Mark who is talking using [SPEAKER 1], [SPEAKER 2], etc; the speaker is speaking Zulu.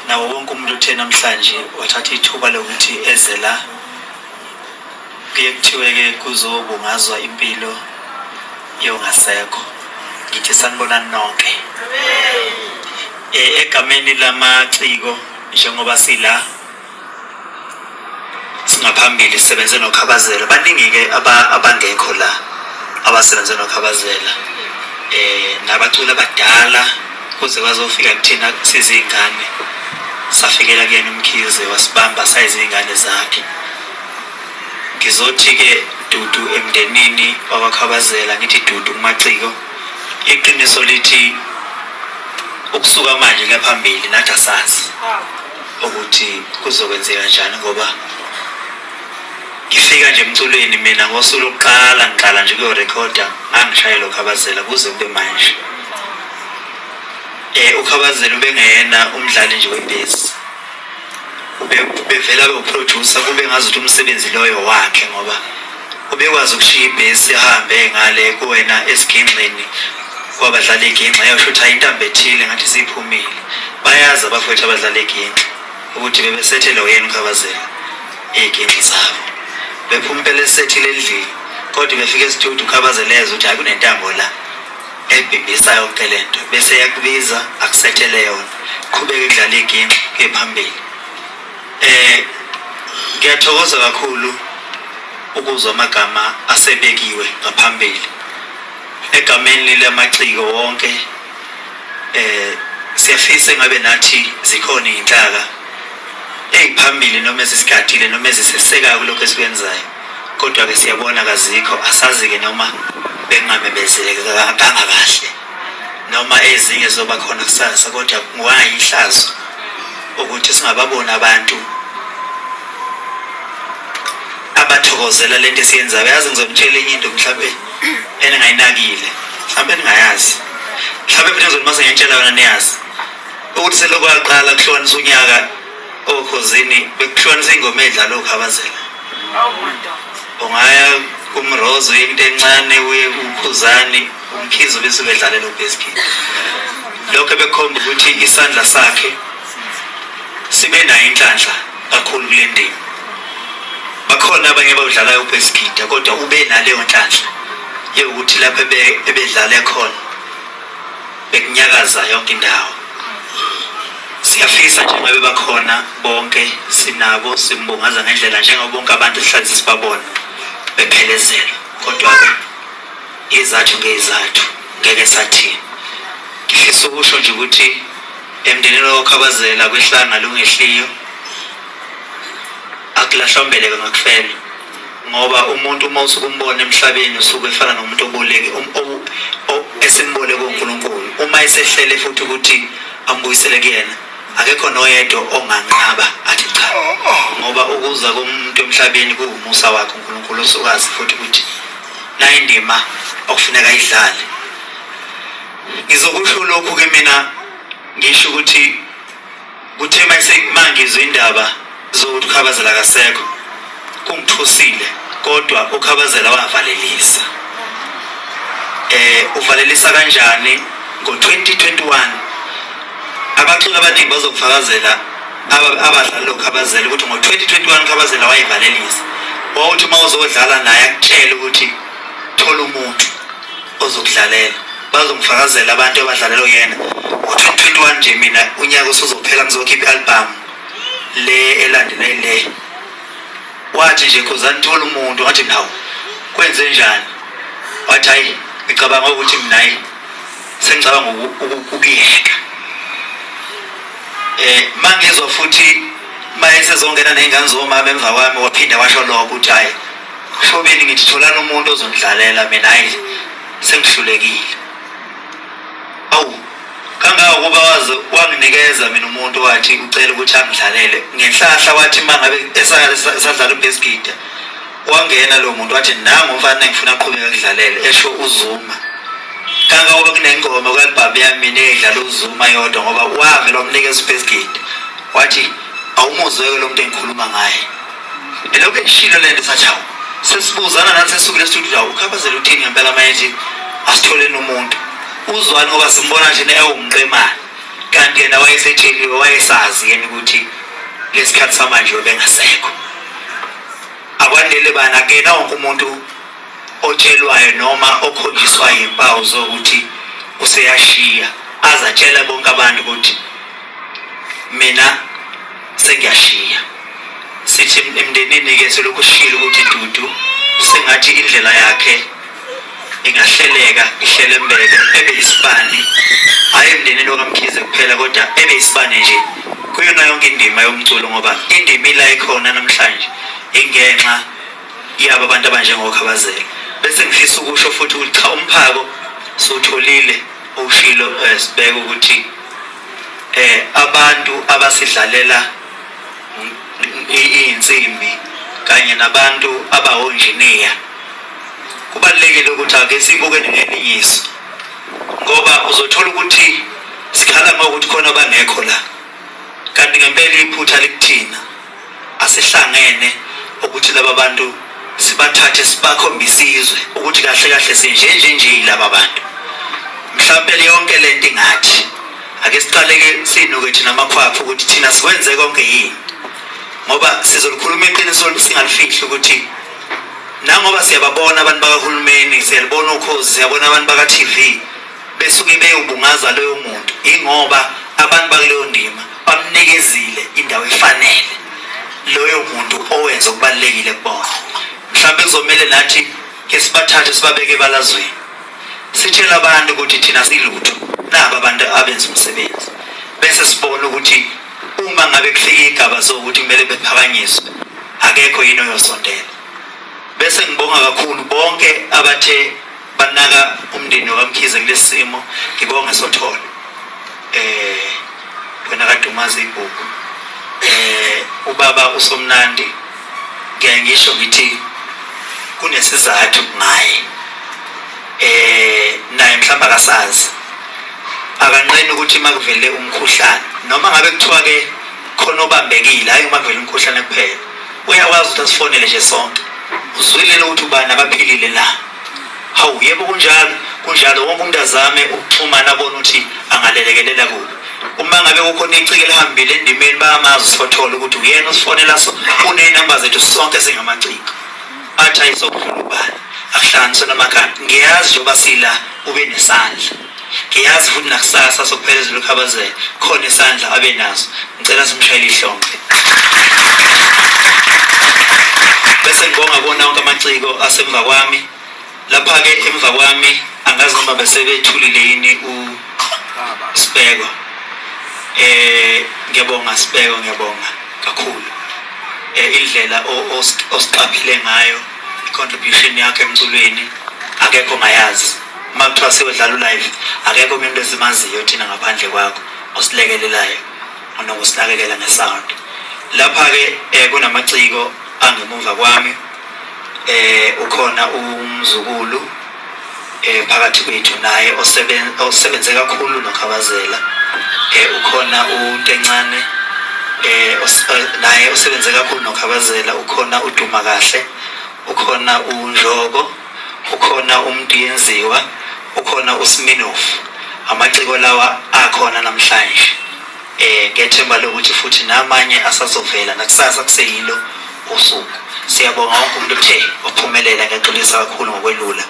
[SPEAKER 1] Nawo wonke umuntu uthe namhlanje wathatha ithuba lokuthi eze la, kuye kuthiwe-ke kuzobungazwa impilo yongasekho. Ngithi sanibonani nonke. Egameni lamaciko, njengoba sila singaphambili sisebenze noKhabazela, baningi-ke abangekho la abasebenze noKhabazela, nabaculi abadala kuze kwazofika kuthina sizingane, safikela kuyena uMkhize wasibamba sayizingane zakhe. Ngizothi-ke dudu emndenini wakwaKhabazela, ngithi dudu kumaciko. Iqiniso lithi ukusuka manje kuya phambili nathi asazi ukuthi kuzokwenzeka kanjani, ngoba ngifika nje emculweni mina ngosuku lokuqala ngiqala nje kuyorekhoda ngangishayela uKhabazela kuze kube manje. UKhabazela ubengeyena umdlali nje webhesi, ubevela bewuproducer, kube ngazuthi umsebenzi loyo wakhe, ngoba ubekwazi ukushiya ibhesi ahambe ngale kuwena esigingxini kwabadlala iginxa, eyosho ukuthi hayi intambo ethile ngathi siphumile. Bayazi abafowethu abadlala iginxa ukuthi bebesethele uyena uKhabazela iy'ginxi zabo, bephuma impela esethile endlini, kodwa befika esitudio uKhabazela ezwe ukuthi hayi kunentambo la ebhibhisa yonke lento, bese yakubiza akusethele yona, qhubeke kudlala iginxa kuye phambili. Ngiyathokoza kakhulu ukuzwa amagama asebekiwe ngaphambili egameni lamaciko wonke. Siyafisa ngabe nathi zikhona iy'nhlaka ey'phambili noma ezisigadile noma ezisesekayo kulokhu esikwenzayo, kodwa-ke siyabona kazikho, asazi-ke noma bengamemezeleka kangakahle noma ezinye zizoba khona kusasa, kodwa kungayihlazo ukuthi singababoni abantu abathokozela lento esiyenzayo. Yazi ngizomtshela enye into mhlawumbe eningayinakile, mhlawumbe eningayazi, mhlawumbe futhi ngizothi mase ngiyantshela yona niyazi, ukuthi selokhu kwaqala kuhlukanisa unyaka oKhozini bekuhlukanisa ingoma edlala uKhabazela. Ungaya kuMrozo into encane, uye kuKhuzani, uMkhize bese bedlalela uBheskit. Lokho bekukhomba ukuthi isandla sakhe sibe nayo inhlanhla kakhulu kule ndima. Bakhona abanye abawudlalayo uBheskit, kodwa ube naleyo nhlanhla yokuthi lapho ebedlale khona bekunyakaza yonke indawo. Siyafisa nje ngabe bakhona bonke, sinabo, simbungaza ngendlela njengoba bonke abantu sihlale sibabona bephelezela, kodwa-ke izathu ngeyizathu ngeke sathini. Ngifisa ukusho nje ukuthi emndenini wakwaKhabazela kwehlanga lungehliyo akulahlwa mbeleko ngakufela, ngoba umuntu uma usuke umbona emhlabeni usuke efana nomuntu oboleke esimboleke uNkulunkulu. Uma esehlele futhi ukuthi ambuyisele kuyena, akekho noyedwa onganqaba athi cha, ngoba ukuza komuntu emhlabeni kuwumusa wakhe uNkulunkulu osukazi futhi ukuthi nayi indima okufuneka ayidlale. Ngizokusho lokhu-ke mina, ngisho ukuthi kuthe mangizwa indaba zokuthi uKhabazela akasekho kungithusile, kodwa uKhabazela wavalelisa. Uvalelisa kanjani? Ngo-2021 abaculi abaningi bazokufakazela abadlali loKhabazela ukuthi ngo-2021 uKhabazela wayivalelisa. Wawuthi uma uzodlala naye akutshele ukuthi thola umuntu ozokudlalela, bazongifakazela abantu abadlalela yena. Ngo-2021 nje mina unyaka usuzophela ngizokhipha i-album le elandela le, wathi nje Khuzani thola umuntu. Ngathi nawu kwenze njani? Wathi hayi ngicabanga ukuthi mina hayi sengicabanga ukuyeka. Mangizwa futhi mayesezongena ney'ngane zomama emva kwami, waphinda washo lokho ukuthi hhayi hlobeni ngithi tholani umuntu ozongidlalela mina, hhayi sengihlulekile. Awu kangangokuba waze wanginikeza mina umuntu wathi ucela ukuthi angidlalele ngenhlahla, wathi uma ngabe esadlala uBheskita wangena lo muntu wathi nangu umfana engifuna aqhubeke akudlalele, esho uZuma. Kangangoba kunengoma ku-album yami mina eyidlala uZuma yodwa, ngoba wavele wamnikeza uBheskita wathi awumuzweke lo muntu engikhuluma ngaye. Elokhu eshilo lento sathi hawu, sesibuzana nathi sesukile esitudio, hawu uKhabazela uthini ngempela manje asitholeni umuntu uzwani, ngoba simbona nje ewumqemane, kanti yena wayesetsheliwe, wayesazi. Ubengazi yena ukuthi lesikhathi samanje ubengasekho. Akwandele bana kena wonke umuntu otshelwayo noma okhonjiswa impawu zokuthi useyashiya azatshela bonke abantu ukuthi mina sengiyashiya. Sithi emndenini ke selokhu sishilo ukuthi Dudu sengathi indlela yakhe ingahleleka ihlelembeke ebe isibani, hayi emndenini okaMkhize kuphela kodwa ebe isibani nje kuyona yonke indima yomculo, ngoba indima ila ikhona namhlanje ingenxa yabo abantu abanjengoKhabazela. Bese ngifisa ukusho futhi ukuthi cha, umphako siwutholile ushilo sibeke ukuthi abantu abasidlalela iy'nsimbi kanye nabantu abawonjiniya kubalulekile ukuthi ake sibukene ngelinye iso, ngoba uzothola ukuthi sikhala ngokuthi khona abangekho la, kanti ngempela iphutha likuthina. Asihlangene ukuthi laba bantu sibathathe sibakhombise izwe ukuthi kahle kahle sinje nje nje yilaba bantu. Mhlawumbe yonke lento ingathi ake siqaleke sinuke thina amakhwapha ukuthi thina sikwenze konke yini, ngoba sizolikhuluma iqiniso singalifihli ukuthi nangoba siyababona abantu bakahulumeni, siyalibona ukhozi, siyabona abantu baka-TV besuke beyobungaza loyo muntu, ingoba abantu bakuleyo ndima bamnikezile indawo efanele loyo muntu owenza okubalulekile kubona. Mhlawumbe kuzomele nathi ke sibathathe sibabeke ebalazweni, sitshele abantu ukuthi thina silutho, naba abantu abenza umsebenzi, bese sibona ukuthi uma ngabe kufika igaba zokuthi kumele bephakanyiswe akekho yini oyosondela. Bese ngibonga kakhulu bonke abathe banaka umndeni wakaMkhize kulesi simo. Ngibonge Sothole wena kaDumaza ibhuku, ubaba uSomnandi, ngiyaye ngisho ngithi kunesizathu ngaye, naye mhlawumbe akasazi, akanqeni ukuthi makuvele umkhuhlane noma ngabe kuthiwa ke khona obambekile, hayi uma kuvele umkhuhlane kuphela, uyakwazi ukuthi asifonele nje sonke, uzwilele ukuthi ubani abaphilile la. Hawu yebo kunjalo kunjalo, wonke umuntu azame ukuxhumana abone ukuthi angalelekelela kuphi. Uma ngabe kukhona iciko elihambile endimeni bayamazi uSothole ukuthi uyena usifonela so uney'namba zethu sonke singamaciko, athi ayisokudlula ubani akuhlanganiswe namakhanda. Ngiyazi njengoba sila ube nesandla, ngiyazi futhi nakusasa sokuphelezela uKhabazela khona isandla abe naso. Ngicela simshayele ihlombe. Bese ngibonga kona wonke amaciko asemva kwami lapha-ke emva kwami, angazi noma besebethulile yini uSibeko. Ngiyabonga Sibeko, ngiyabonga kakhulu indlela osiqaphile ngayo, i-contribution yakho emculweni akekho ongayazi. Uma kuthiwa siyodlala u-live akekho umuntu esimaziyo thina ngaphandle kwakho osilekelelayo nokusinakekela nge-sound. Lapha-ke kunamaciko angemuva kwami, ukhona umzukulu phakathi kwethu naye osebenze kakhulu noKhabazela, ukhona uNtencane naye osebenze kakhulu noKhabazela, ukhona uDuma kahle, ukhona uNjoko, ukhona uMntu yenziwa, ukhona uSminoff. Amaciko lawa akhona namhlanje, ngethemba lokuthi futhi namanye asazovela nakusasa kuseyilo usuku. Siyabonga wonke umuntu othe waphumelela. Ngiyaxolisa kakhulu ngokwelula.